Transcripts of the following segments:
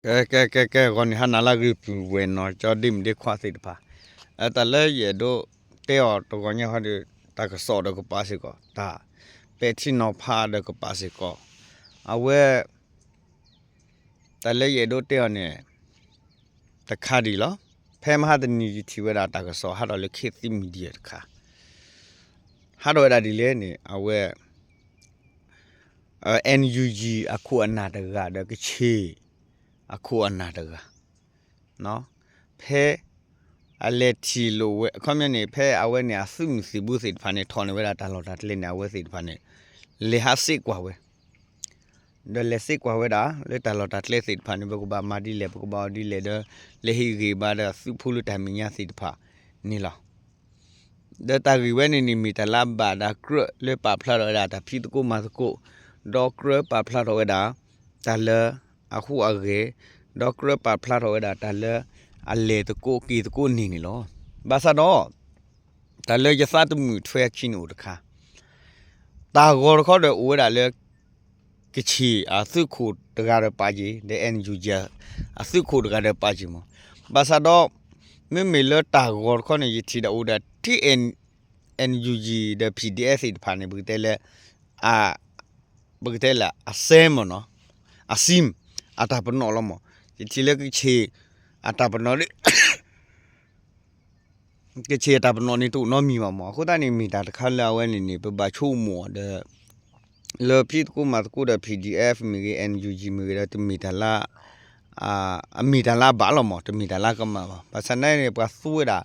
ကဲ ကဲ ကဲ ကဲ ဂီၤန့ၣ် ဟါနၤလၢအဂ့ၤ ပုၢ်ဝဲၢ်နီၢ်ကၠီ ဒ့မုၣ်ဒ့ခွါသ့ၣ်တဖၣ်, တၢ်လၢယအဲၣ်ဒိးတဲအီၤတဂီၤညါဟီဒီး တၢ်ကစီၣ်ဒီးကပၤစ့ၢ်ကီး တၢ်ပဲာ်ထံနီၤဖးဒီးကပၤစ့ၢ်ကီး, အဝဲ တၢ်လၢယအဲၣ်ဒိးတဲအီၤန့ၣ် တခါဒ်အံၤလီၤ. ဖဲမဟါတနံၤ ယထံၣ်ဝဲဒၣ်တၢ်ကစီၣ်ဟးထီၣ်လၢ ခေတ်သစ် Media တခါ, ဟးထီၣ်ဝဲဒၣ်ဒ်လဲၣ်န့ၣ် အဝဲ NUG အခိၣ်အနၢ်တဂၤဒီး ကချ့ၣ်အခိၣ်အနၢ်တဂၤ, ဖဲအလဲၤထံၣ်လိာ်ဝဲ အခီပညီန့ၣ် ဖဲအဝဲန့ၣ် အသုးမုၢ်သံၣ်ဘိသ့ၣ်တဖၣ်န့ၣ် ထီၣ်န့ၢ်ဝဲဒၣ်တၢ်လီၢ်တၢ်ကျဲန့ၣ် အဝဲသ့ၣ်တဖၣ်န့ၣ် လဲၤဟးစ့ကွၢ်ဝဲ ဒီးလဲၤစ့ကွၢ်ဝဲဒၣ် လၢတၢ်လီၢ်တၢ်ကျဲသ့ၣ်တဖၣ်န့ၣ် ပကဘၣ်မၤဒ်လဲၣ် ပကဘၣ်အီၤဒ်လဲၣ်ဒီး လဲၤဟ့ၣ်ဂံၢ်ဘါဒီးသုးဖိလၢတၢ်မဲာ်ညါသ့ၣ်တဖၣ်န့ၣ်လီၤ. ဒီးတၢ်ဂ့ၢ်ဝဲန့ၣ်န့ၣ် မ့ၢ်တၢ်လၢအဘၣ်ဒီးကြၢးလၢပာ်ဖျါထီၣ်ဝဲဒၣ်တၢ်ဖံးသကိးမၤသကိး, ဒီးကြၢးပာ်ဖျါထီၣ်ဝဲဒၣ် တၢ်လၢအဟူးအဂဲၤ, ဒီးကြၢးပာ်ဖျါထီၣ်ဝဲဒၣ်တၢ်လၢ အလဲၤသကိးက့ၤသကိးန့ၣ်န့ၣ်လီၤ. ဘၣ်ဆၣ်ဒီး တၢ်လၢယသးတမုာ်ထွဲအခံန့ၣ်အိၣ်တခါ, တၢ်ဂီၤတခီဒီးအိၣ်ဝဲဒၣ်လၢ ကချ့ၣ်အသုးခိၣ်တဂၤဒီးပာ်က့ၤ ဒီး NUG အသုးခိၣ်တဂၤဒီးပာ်က့ၤမး, ဘၣ်ဆၣ်ဒီး မ့မ့ၢ်လၢတၢ်ဂီၤတခီန့ၣ် ယထံၣ်ဒၣ်အိၣ်ဒီး ထံ NUG ဒီး PDF သ့ၣ်တဖၣ်န့ၣ် ပကတဲလၢ ပကတဲလၢအစဲမ့ၢ်နီၤ, အစံ အတၢ်ပနီၣ်လီၤမး, ယထံၣ်လၢကချ့ၣ် အတၢ်ပနီၣ် ကချ့ၣ်အတၢ်ပနီၣ်န့ၣ်တအိၣ်နီတမံၤဘၣ်မး, အဃိသတးန့ၣ် မ့ၢ်တၢ်တခါလၢအဝဲန့ၣ်န့ၣ် ပဘၣ်ဆိကမိၣ်အီၤဒီး လၢဖံးသကိးမၤသကိးဒီး PDF မ့ၢ်ဂ့ၤ NUG မ့ၢ်ဂ့ၤဒီး တမ့ၢ်တၢ်လၢ အမ့ၢ်တၢ်လၢအဘၣ်လီၤမး, တမ့ၢ်တၢ်လၢကမၣ်ဘၣ်. ဘၣ်ဆၣ်သနာ်က့န့ၣ် ပှၤသူဝဲဒၣ်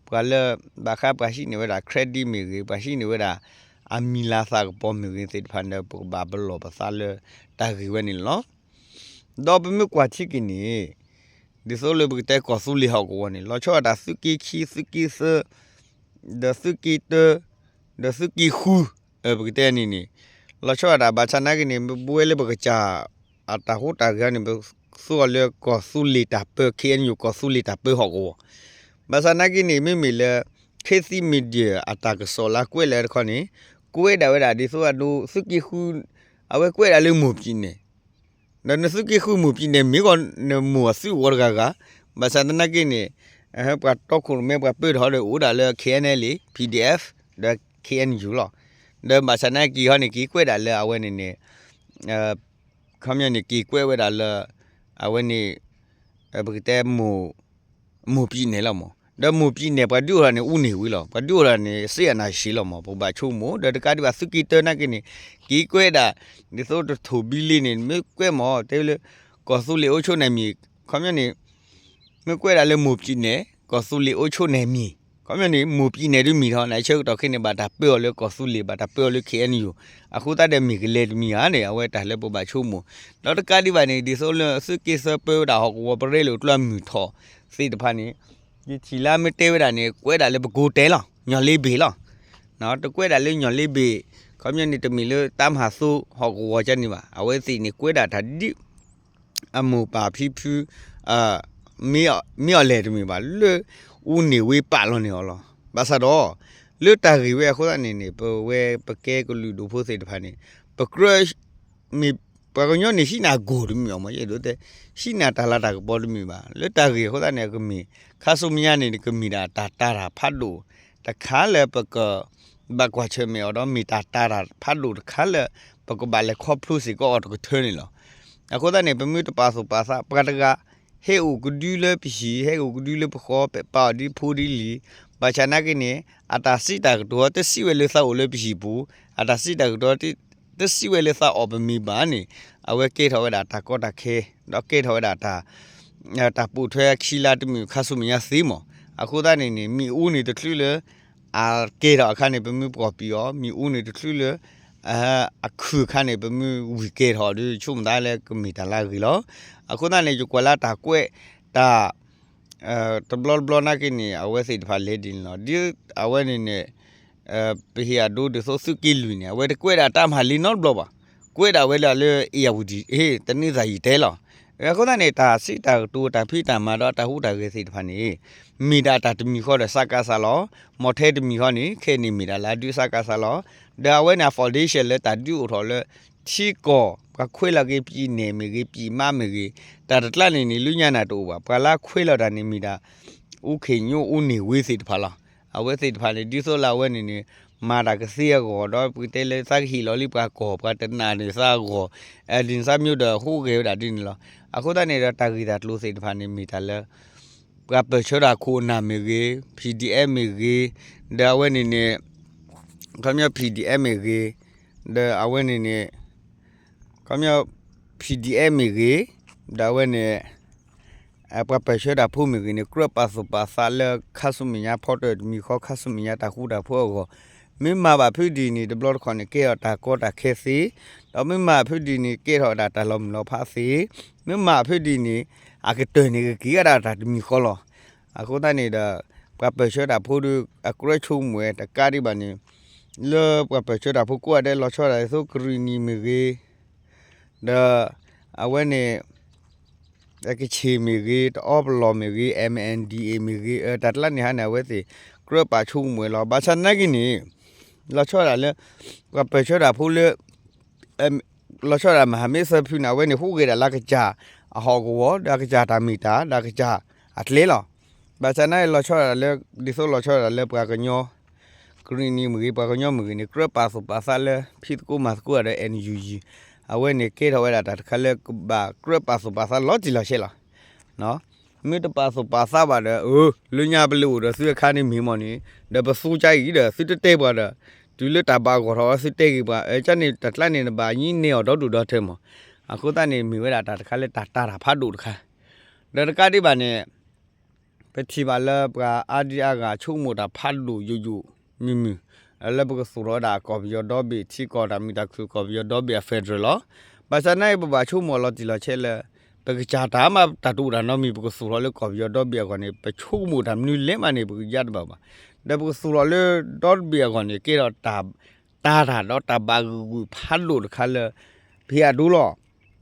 ပှၤလၢ ဘၣ်ဃးပှၤဟံးန့ၢ်ဝဲဒၣ် credit မ့ၢ်ဂ့ၤ, ပှၤဟံးန့ၢ်ဝဲဒၣ် အမံၤလၤသးကပီၤမ့ၢ်ဂ့ၤသ့ၣ်တဖၣ်န့ၣ်ဒီး ပကဘၣ်ပလီၢ်ပသးလၢတၢ်ဂ့ၢ်ဝဲန့ၣ်လီၤ. ဒီးပမ့ၢ်ကွၢ်ထံက့ၤန့ၣ် ဒ်သိးလၢပကတဲကီၢ်သူလ့ၤဟီၣ်ကဝီၤန့ၣ် လီၤဆီဒၣ်တၢ်သုးက့ခံ သုးက့သၢ ဒီးသုးက့တၢ ဒီးသုးက့ဃု ပကတဲန့ၣ်န့ၣ် လီၤဆီဒၣ်တၢ် ဘၣ်ဆၣ်သနာ်က့န့ၣ် ပဝဲလၢပကစၢ်အတၢ်ဟူးတၢ်ဂဲၤန့ၣ် ပသူအီၤလၢကီၢ်သူလ့ၤတၢ်ပၢ KNU ကီၢ်သူလ့ၤတၢ်ပၢဟီၣ်ကဝီၤ, ဘၣ်ဆၣ်သနာ်က့န့ၣ် မ့မ့ၢ်လၢ ခေတ်သစ် Media အတၢ်ကစီၣ်လၢကွဲးလၢတခီန့ၣ် ကွဲးဒၣ်ဝဲဒၣ်ဒ်သိးအဒိ သုးက့ဃု အဝဲကွဲးဒၣ်လၢမိၢ်ပှၢ်နဲၣ် ဒီးနသုးက့ဃုမိၢ်ပှၢ်နဲၣ် မ့ၢ်ဂ့ၤ နမိၢ်အသုးဝီတဂၤဂၤ, ဘၣ်ဆၣ်သနာ်က့န့ၣ် ပှၤတီခိၣ်ရိၣ်မဲ ပှၤပၢထီၣ်ဒီးအိၣ်ဒၣ်လၢ KNLA, PDF ဒီး KNU လီၤ. ဒီးဘၣ်ဆၣ်သနာ်က့ဟီန့ၣ် က့ၤကွဲးဒၣ်လၢအဝဲန့ၣ်န့ၣ် ခီပညီန့ၣ် က့ၤကွဲးဝဲဒၣ်လၢ အဝဲန့ၣ် ပကတဲ မိၢ်ပှၢ်နဲၣ်လီၤမး, ဒီးမိၢ်ပှၢ်နဲၣ် ပှၤဒုးအိၣ်ထီၣ်န့ၣ် ဦးနေဝင်းလီၤ, ပှၤဒုးအိၣ်ထီၣ်န့ၣ် စစ်အာဏာရှင်လီၤမး, ပကဘၣ်ဆိကမိၣ် ဒီးတကးဒံးဘၣ်သုးက့တၢသနာ်က့န့ၣ် က့ၤကွဲးဒၣ် ဒ်သိးတထိၣ်ဘံလ့န့ၣ် မ့ၢ်ကွဲးမး တဲလၢ ကီၢ်သူလ့ၤအိၣ်ဆိးနံၤမံၤ, ခီပညီန့ၣ် မ့ၢ်ကွဲးဒၣ်လၢမိၢ်ပှၢ်နဲၣ် ကီၢ်သူလ့ၤအိၣ်ဆိးနံၤမံၤ, ခီပညီန့ၣ် မိၢ်ပှၢ်နဲၣ်ဒုးမံၤထီၣ် နဆၢကတီၢ်ခဲအံၤန့ၣ် ဘၣ်တၢ်ပၢအီၤလၢကီၢ်သူလ့ၤ ဘၣ်တၢ်ပၢအီၤလၢ KNU, အဃိသတးဒီးမ့ၢ်ကလဲၤတမံၤဧါန့ၣ် အဝဲတၢ်လၢပဘၣ်ဆိကမိၣ်, ဒီးတကးဒံးဘၣ်န့ၣ် ဒ်သိးလၢသုးက့သၢပၢဝဲဒၣ်ဟီၣ်ကဝီၤ ပရဲလိာ်ကျါမုၢ်ထီၣ်သ့ၣ်တဖၣ်န့ၣ် ယထံၣ်လၢမ့ၢ်တဲဝဲဒၣ်န့ၣ် ကွဲးဒၣ်လၢပကိးတဲလီၤ ညီၣ်လ့ဘ့ၣ်လီၤ, တကွဲးဒၣ်လၢညီၣ်လ့ဘ့ၣ်, ခီပညီန့ၣ် တမ့ၢ်လၢတၢ်မၤဟးသိဟီၣ်ကဝီၤကန့ၣ်ဘၣ်, အဝဲသ့ၣ်န့ၣ် ကွဲးဒၣ်တၢ်ဒ် အမိၢ်ပၢ်ဖံဖု မ့ၢ်အီၤလဲၣ်တမ့ၢ်ဘၣ် လၢ ဦးနေဝင်း ပာ်လီၤန့ၢ်အီၤလီၤ. ဘၣ်ဆၣ်ဒီး လၢတၢ်ဂ့ၢ်ဝဲအဃိသတးန့ၣ်န့ၣ် ပဝဲပကဲကလုာ်ဒူၣ်ဖိသ့ၣ်တဖၣ်န့ၣ် ပကြၢး မ့ၢ်ပှၤကညီန့ၣ် ဟံးန့ၢ်အဂီၢ်တမ့ၢ်အီၤမး ယအဲၣ်ဒိးတဲ ဟံးန့ၢ်တၢ်လၤတၢ်ကပီၤတမ့ၢ်ဘၣ် လၢတၢ်ဂ့ၢ်အဃိသတးန့ၣ် ကမ့ၢ် ခါဆူမဲာ်ညါန့ၣ် ကမ့ၢ်ဒၣ်တၢ်တာ်တၢ်ဖးဒိၣ်တခါလၢပက ဘၣ်ကွၢ်ဆၢၣ်မဲာ်အီၤဒီး မ့ၢ်တၢ်တာ်တၢ်ဖးဒိၣ်တခါလၢ ပကဘၣ်လဲၤခီဖျိစ့ၢ်ကီးအီၤတကထၢန့ၣ်လီၤ. အဃိသတးန့ၣ် ပမ့ၢ်တပာ်သူၣ်ပာ်သး ပှၤတဂၤ ဟဲအိၣ်ကဒုလၢပဟံၣ် ဟဲအိၣ်ကဒုလၢပဃီ ပာ်အီၤဒ်ဖိဒ်လံၤ ဘၣ်ဆၣ်သနာ်က့န့ၣ် အတၢ်စံးတၢ်ကတိၤတစံးဝဲလၢသးအိၣ်လၢပဟံၣ်ပူၤ အတၢ်စံးတၢ်ကတိၤ တစံးဝဲလၢသးအိၣ်ပမ့ၢ်ဘၣ်န့ၣ် အဝဲကဲထီၣ်ဝဲဒၣ်တၢ်ကီတၢ်ခဲ ဒီးကဲထီၣ်ဝဲဒၣ်တၢ် တၢ်ပိာ်ထွဲခံလါတမ့ၢ်ခါဆူမဲာ်ညါသ့မး. အဃိသတးန့ၣ်န့ၣ် မ့ၣ်အူန့ၣ်တချုးလၢ အကဲထီၣ်အခါန့ၣ် ပမ့ၢ်ပှီၢ်ပံၤအီၤ မ့ၣ်အူန့ၣ်တချုးလၢ အခုၣ်အခါန့ၣ် ပမ့ၢ်ဝံၤကဲထီၣ်ဒီး ဆိကမိၣ်သးလၢကမ့ၢ်တၢ်လၢအဂ့ၤလီၤ. အဃိသတးန့ၣ် ယကွၢ်လၢတၢ်ကွဲးတၢ် တဘျီတဘျီနာ်က့န့ၣ် အဝဲသ့ၣ်တဖၣ်လဲၤဒ်န့ၣ်လီၤ. ဒ်အဝဲန့ၣ်န့ၣ် ပဟ့ၣ်အဒိဒ်သိးသုးက့လွံၢ်န့ၣ် အဝဲတကွဲးဒၣ်တၢ်မၤလ့နီတဘျီဘၣ်. ကွဲးဒၣ်ဝဲဒၣ်လၢ ဧရာဝတီ ဟ့ၣ် တနင်္သာရီ တဲလီၤ. အဃိသတးန့ၣ် တၢ်စံးတၢ်ကတိၤ တၢ်ဖံးတၢ်မၤဒီးတၢ်ဟူးတၢ်ဂဲၤသ့ၣ်တဖၣ်န့ၣ် မ့ၢ်ဒၣ်တၢ်တမံၤဃီဒီး စကစ လီၤ. မ့ၢ်ထဲတမံၤဃီန့ၣ် ခဲအံၤန့ၣ်မ့ၢ်ဒၣ်လၢအဒုး စကစ လီၤ. ဒီးအဝဲန့ၣ် အ foundation လၢတၢ်ဒုးအိၣ်ထီၣ်လၢ ထံကီၢ် ပှၤခွဲးလီၤက့ၤ ပြည်နယ် မ့ၢ်ဂ့ၤ ပြည်မ မ့ၢ်ဂ့ၤ, တၢ်တကျါန့ၣ်န့ၣ် လၢညါနၤတအိၣ်ဘၣ်. ပှၤလၢခွဲးလီၤတၢ်န့ၣ်မ့ၢ်ဒၣ် ဦးခင်ညွန့် ဦးနေဝင်း သ့ၣ်တဖၣ်လီၤ. အဝဲသ့ၣ်တဖၣ်န့ၣ် ဒ်သိးလၢအဝဲန့ၣ်န့ၣ် မၤတၢ်ကသ့အဂီၢ် ဒီးပကတဲလၢသးကဟ့ၣ်လီၤလံပှၤကီၢ် ပှၤတနာ်န့ၢ်သးအဂီၢ်, ဒ်န့ၣ်သးမံဒီးဟူးဂဲၤဝဲဒၣ်ဒ်န့ၣ်လီၤ. အဃိသတးန့ၣ်ဒီး တၢ်ဂ့ၢ်တၢ်ကျိၤသ့ၣ်တဖၣ်န့ၣ်မ့ၢ်တၢ်လၢ ပှၤပၢၢ်ဆၢတၢ်ခိၣ်အနၢ်မ့ၢ်ဂ့ၤ, PDF မ့ၢ်ဂ့ၤ, ဒီးအဝဲန့ၣ်န့ၣ် ခီပညီ PDF မ့ၢ်ဂ့ၤ, ဒီးအဝဲန့ၣ်န့ၣ် ခီပညီ PDF မ့ၢ်ဂ့ၤ, ဒီးအဝဲန့ၣ် ပှၤပၢၢ်ဆၢတၢ်ဖိမ့ၢ်ဂ့ၤန့ၣ် ကြၢးပာ်သူၣ်ပာ်သးလၢခါဆူမဲာ်ညါ ဖီတၢၣ်တမံၤဃီ ခါဆူမဲာ်ညါတၢ်ဃူတၢ်ဖိးအဂီၢ်, မ့ၢ်မၤဘၣ်ဖုဒ်န့ၣ် တဘျီတခီၣ်န့ၣ် ကဲထီၣ်တၢ်ကီတၢ်ခဲသ့, ဒီးမ့ၢ်မၤဖုဒ်န့ၣ် ကဲထီၣ်ဝဲဒၣ်တၢ်လီၤမုၢ်လီၤဖးသ့, မ့ၢ်မၤဖုဒ်န့ၣ် အကတၢၢ်န့ၣ် ကက့ၤကဒါတၢ်တမံၤဃီလီၤ. အဃိသတးန့ၣ်ဒီး ပှၤပၢၢ်ဆၢတၢ်ဖိဒီး အကြၢးဆိကမိၣ်ဝဲတကးဒံးဘၣ်န့ၣ် လၢပှၤပၢၢ်ဆၢတၢ်ဖိကိးဂၤဒဲး လီၤဆီဒၣ်ဒ်သိးကရံၣ်နံၣ်မ့ၢ်ဂ့ၤ, ဒီးအဝဲန့ၣ် ကခ့ၣ်မ့ၢ်ဂ့ၤ, တအီပလီၢ်မ့ၢ်ဂ့ၤ, MNDAA မ့ၢ်ဂ့ၤ, တၢ်တကျါန့ၣ်ဟါန့ၣ် အဝဲသ့ၣ် ကြၢးပာ်ဆိကမိၣ်ဝဲလီၤ. ဘၣ်ဆၣ်နာ်က့န့ၣ် လီၤဆီဒၣ်လၢ ပှၤပၢၢ်ဆၢတၢ်ဖိလၢ လီၤဆီဒၣ်မဟါမ့ၢ်သၢဖုန့ၣ် အဝဲန့ၣ်ဟူးဂဲၤဒၣ်လၢအကစၢ်အဟီၣ်ကဝီၤ ဒီးအကစၢ်တၢ်မ့ၢ်တၢ် ဒီးအကစၢ်အကျဲလီၤ. ဘၣ်ဆၣ်နာ်က့လီၤဆီဒၣ်လၢ ဒ်သိးလီၤဆီဒၣ်လၢပှၤကညီ ကရံၣ်နံၣ်မ့ၢ်ဂ့ၤ ပှၤကညီမ့ၢ်ဂ့ၤန့ၣ် ကြၢးပာ်သူၣ်ပာ်သးလၢ ဖံးသကိးမၤသကိးဒီး NUG အဝဲန့ၣ်ကဲထီၣ်ဝဲဒၣ်တၢ်တခါလၢကဘၣ်ကြၢးပာ်သူၣ်ပာ်သးလီၤတံၢ်လီၤဆဲးလီၤ. မ့ၢ်တပာ်သူၣ်ပာ်သးဘၣ်ဒီး အၢ လၢညါပလဲၤအိၣ်ဒီးသုအခါန့ၣ်မ့ၢ်မ့ၢ်န့ၣ် ဒီးပသူကါအံၤဒီး သုတတဲပှၤဒီး တုၤလၢတၢ်ဘၣ်ဂီၢ်ထီၣ်အီၤသုတဲက့ၤပှၤ အကၢန့ၣ်တၢ်ကျါန့ၣ် နဘၣ်ညံန့ၢ်အီၤဒီဒူၣ်ဒီထၢမး. အဃိသတးန့ၣ် မ့ၢ်ဝဲဒၣ်တၢ်တခါလၢတၢ်တာ်တၢ်ဖးဒိၣ်တခါ ဒီးတကးဒံးဘၣ်န့ၣ် ပထံၣ်ဘၣ်လၢပှၤအါဒံအါဂၤဆိကမိၣ်တၢ်ဖးဒိၣ်ယိာ်ယိာ်မုၢ်မုၢ် လၢပကသူၣ်ထီၣ်ဝဲဒၣ်ကီၢ်ပယီၤဒီဘ့ၣ် ထံကီၢ်တၢ်မုာ်တၢ်ခုၣ်ကီၢ်ပယီၤဒီဘ့ၣ်အ federal လီၤ. ဘၣ်ဆၣ်နာ်က့ ပဘၣ်ဆိကမိၣ်လီၤတံၢ်လီၤဆဲးလၢ ပကစၢ်တၢ်မၤတၢ်တအိၣ်တၢ်နီတမံၤ ပကသူၣ်ထီၣ်လၢကီၢ်ပယီၤဒီဘ့ၣ်အဂီၢ်န့ၣ် ပဆိကမိၣ်တၢ်မနုၤလဲၣ်မးန့ၣ် ပကယါတဘၣ်ဘၣ်. ဒီးပကသူၣ်ထီၣ်လၢဒီဘ့ၣ်အဂီၢ်န့ၣ် ကဲထီၣ်တၢ် တၢ်တၢ်ဒီးတၢ်ဘၣ်ဂုာ်ဂုာ်ဖးဒိၣ်တခါလၢ ပဟ့ၣ်အဒိလီၤ.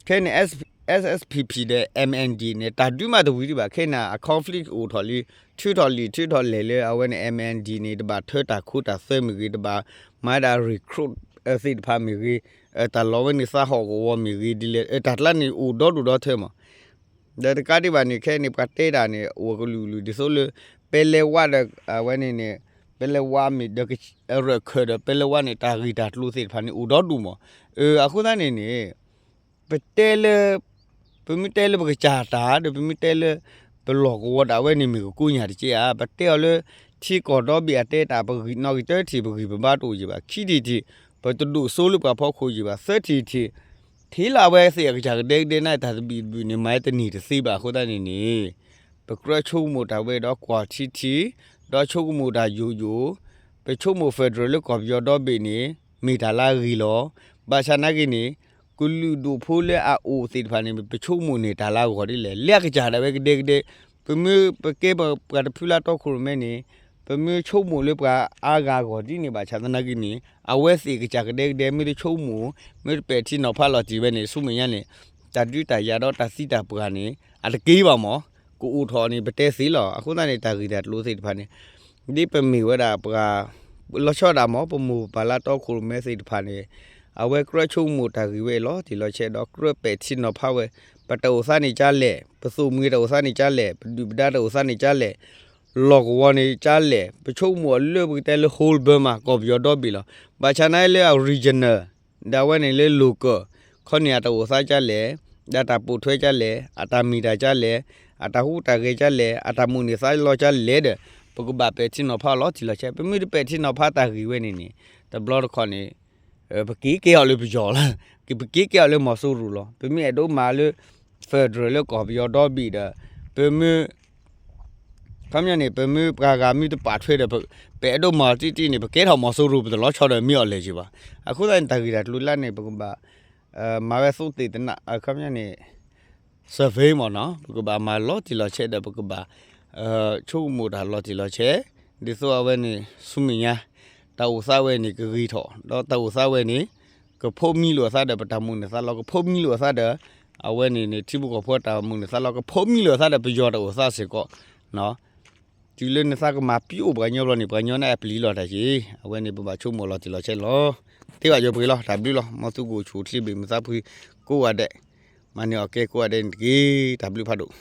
ခဲအံၤန့ၣ် S- SSPP ဒီး MNDAA န့ၣ် တၢ်ဒုးမးတဝံၤဒံးဘၣ်. ခဲအံၤန့ၣ် အ conflict အိၣ်ထီၣ်လံ ထုးထီၣ်လံာ်ထုးထီၣ်လဲၢ်လၢအဝဲန့ၣ် MNDAA န့ၣ် တဘၣ်ထၢတၢ်ခိတၢ်သွဲမ့ၢ်ဂ့ၤ တဘၣ်မၤဒၣ် recruit သ့ၣ်တဖၣ်မ့ၢ်ဂ့ၤ တၢ်လီၤဝဲန့ၣ်သးဟီၣ်ကဝီၤမ့ၢ်ဂ့ၤဒ်လဲၣ် တၢ်ကျါန့ၣ်အိၣ်ဒီဒူၣ်ဒီထၢမး. ဒီးတကးဒံးဘၣ်န့ၣ် ခဲအံၤန့ၣ် ပှၤတဲတၢ်န့ၣ် အိၣ်ကလုာ်ကလုာ်ဒ်သိးလၢ ပဲလဲဝါဒီး အဝဲန့ၣ်န့ၣ် ပဲလဲဝါမ့ၢ်ဒီး ရၢၢ်ခၢၣ်ဒီးပဲလဲဝါန့ၣ် တၢ်ဂ့ၢ်တၢ်ကျိၤသ့ၣ်တဖၣ်န့ၣ် အိၣ်ဒီဒူၣ်မး. အဃိသတးန့ၣ်န့ၣ် ပတဲလၢ ပမ့ၢ်တဲလၢပကစၢ်တၢ်ဒီး ပမ့ၢ်တဲလၢ ပလီၢ်ကဝီၤဒၣ်ဝဲန့ၣ်မ့ၢ်ကကိးညၣ်တက့ၢ်ဧါ. ပတဲအီၤလၢ ထံကီၢ်ဒီဘ့ၣ်အတဲတၢ် ပဂံၢ်နီၣ်ဂံၢ်တၢထံၣ် ပဂံၢ်ပဘါတအိၣ်ယံၤဘၣ်. ခံထံၣ်ထံၣ် ပတဒိၣ်စိလၢပှၤဖီခိၣ်ယံၤဘၣ်. သၢထံၣ်ထံၣ် ထဲလၢအဝဲသ့ၣ်အကစၢ်ကဒဲကဒဲန့ၣ် တၢ်သဘံၣ်သဘုၣ်န့ၣ် မၤတန့ၢ်တသ့ဘၣ်. အဃိသတးန့ၣ်န့ၣ် ပကြၢးဆိကမိၣ်တၢ်ဝဲဒီးကွၢ်ထံထံ ဒီးဆိကမိၣ်တၢ်ယိာ်ယိာ်, ပဆိကမိၣ် federal လၢကီၢ်ပယီၤဒီဘ့ၣ်န့ၣ် မ့ၢ်တၢ်လၢအဂ့ၤလီၤ. ဘၣ်ဆၣ်နာ်က့န့ၣ် ကလုာ်ဒူၣ်ဖိလၢအအိၣ်သ့ၣ်တဖၣ်န့ၣ် ပဆိကမိၣ်န့ၢ်တၢ်လၢအဂီၢ်ဒ်လဲၣ်. လၢအကစၢ်ဒၣ်ဝဲကဒဲကဒဲ ပမ့ၢ်ပကဲပှၤတဖုလၢတီခိၣ်ရိၣ်မဲန့ၣ် ပမ့ၢ်ဆိကမိၣ်လၢပှၤအါဂၤအဂီၢ်ဒ်န့ၣ် ဘၣ်ဆၣ်သနာ်က့န့ၣ် အဝဲသ့ၣ်ကစၢ်ကဒဲကဒဲ မ့ၢ်တဆိကမိၣ် မ့ၢ်တပဲာ်ထံနီၤဖးလီၤတံၢ်ဝဲန့ၣ် ဆူမဲာ်ညါန့ၣ် တၢ်ဒုးတၢ်ယၤဒီးတၢ်သံတၢ်ပှၢ်န့ၣ် အတက့ၤဘၣ်မး ကအိၣ်ထီၣ်န့ၣ် ပတဲသ့လီၤ. အဃိသတးန့ၣ် တၢ်ဂ့ၢ်တၢ်ကျိၤသ့ၣ်တဖၣ်န့ၣ် ဒ်ပမ့ၢ်ဝဲဒၣ်ပှၤ လီၤဆီဒၣ်မး ပမိၢ်ပပၢ်လၢတီခိၣ်ရိၣ်မဲသ့ၣ်တဖၣ်န့ၣ် အဝဲကြၢးဆိကမိၣ်တၢ်ဂ့ၢ်ဝဲအံၤလီၤတံၢ်လီၤဆဲးဒီး ကြၢးပဲာ်ထံနီၤဖးဝဲ ပတၢ်အိၣ်သးန့ၣ်ကလဲၣ်, ပသိၣ်မှံၤတၢ်အိၣ်သးန့ၣ်ကလဲၣ်, ပဒုၣ်ပဒါတၢ်အိၣ်သးန့ၣ်ကလဲၣ်, လီၢ်ကဝီၤန့ၣ်ကလဲၣ်, ပဆိကမိၣ်အီၤလၢပကတဲလၢ whole Burma ကီၢ်ပယီၤဒီဘ့ၣ်လီၤ. ဘၣ်ဆၣ်နာ်လၢအ regional ဒီးအဝဲန့ၣ်လၢ local ခီန့ၣ် အတၢ်အိၣ်သးကလဲၣ်, ဒီးတၢ်ပိာ်ထွဲကလဲၣ်, အတၢ်မ့ၢ်တၢ်ကလဲၣ်, အတၢ်ဟူးတၢ်ဂဲၤကလဲၣ်, အတၢ်မိၣ်န့ၢ်သးလီကလဲၣ်ဒီး ပကဘၣ်ပဲာ်ထံနီၤဖးအီၤလီၤတံၢ်လီၤဆဲး. ပမ့ၢ်တပဲာ်ထံနီၤဖးတၢ်ဂ့ၢ်ဝဲန့ၣ်န့ၣ် တဘျီတခီၣ်န့ၣ် ပက့ၤကဲအီၤလၢပယီၤလီၤ, ပက့ၤကဲအီၤလၢမီၤစိရိၤလီၤ. ပမ့ၢ်အဲၣ်ဒိးမၤလၢ federal လၢကီၢ်ပယီၤဒီဘ့ၣ်ဒီး ပမ့ၢ် ခီပညီန့ၣ် ပမ့ၢ်ပှၤဂၤမ့ၢ်တပာ်ထွဲဒီး ပအဲၣ်ဒိးမၤတံၢ်တံၢ်န့ၣ် ပကဲထီၣ်မီၤစိရိၤ ပတလီၤဆီဒီးမ့ၢ်အီၤလဲၣ်က့ၤဘၣ်. အဃိသတးန့ၣ် တၢ်ဂ့ၢ်တၢ်ကျိၤလၢန့ၣ် ပကဘၣ် မၤဝဲ သုတေသန ခီပညီန့ၣ် survey မ့ၢ်နီၤ ပကဘၣ်မၤလီၤတံၢ်လီၤဆဲးဒီး ပကဘၣ် ဆိကမိၣ်တၢ်လီၤတံၢ်လီၤဆဲး ဒ်သိးအဝဲန့ၣ် ဆူမဲာ်ညါ တၢ်အိၣ်သးဝဲန့ၣ် ကဂ့ၤထီၣ် ဒီးတၢ်အိၣ်သးဝဲန့ၣ် ကဖိးမံလိာ်အသးဒီး ပတၢ်မိၣ်န့ၢ်သးလီၤ ကဖိးမံလိာ်အသးဒီး အဝဲန့ၣ်န့ၣ် ထံဖိကီၢ်ဖိတၢ်မိၣ်န့ၢ်သးလီၤ ကဖိးမံလိာ်အသးဒီး ပယီၤတၢ်အိၣ်သးစ့ၢ်ကီး တုၤလၢနသးကမၤပျီအိၣ်ပှၤကညီဘျီန့ၣ် ပှၤကညီန့ၣ်အပျံၤလီၤတၢ်က့ၤ အဝဲန့ၣ် ပဘၣ်ဆိကမိၣ်လီၤတံၢ်လီၤဆဲးလီၤ. တ့ဘၣ်ယိၤပှ့ၤလီၤ တၢ်ဘျုးလီၤ မ်သုကအိၣ်ဆူၣ်အိၣ်ချ့ဘ့ၣ်မုာ်သးဖှံ ကိးဂၤဒဲး, မၤန့ၢ်အီၣ်ကဲကိးဂၤဒဲးန့ၣ်တက့ၢ်. တၢ်ဘျုးဖးဒိၣ်.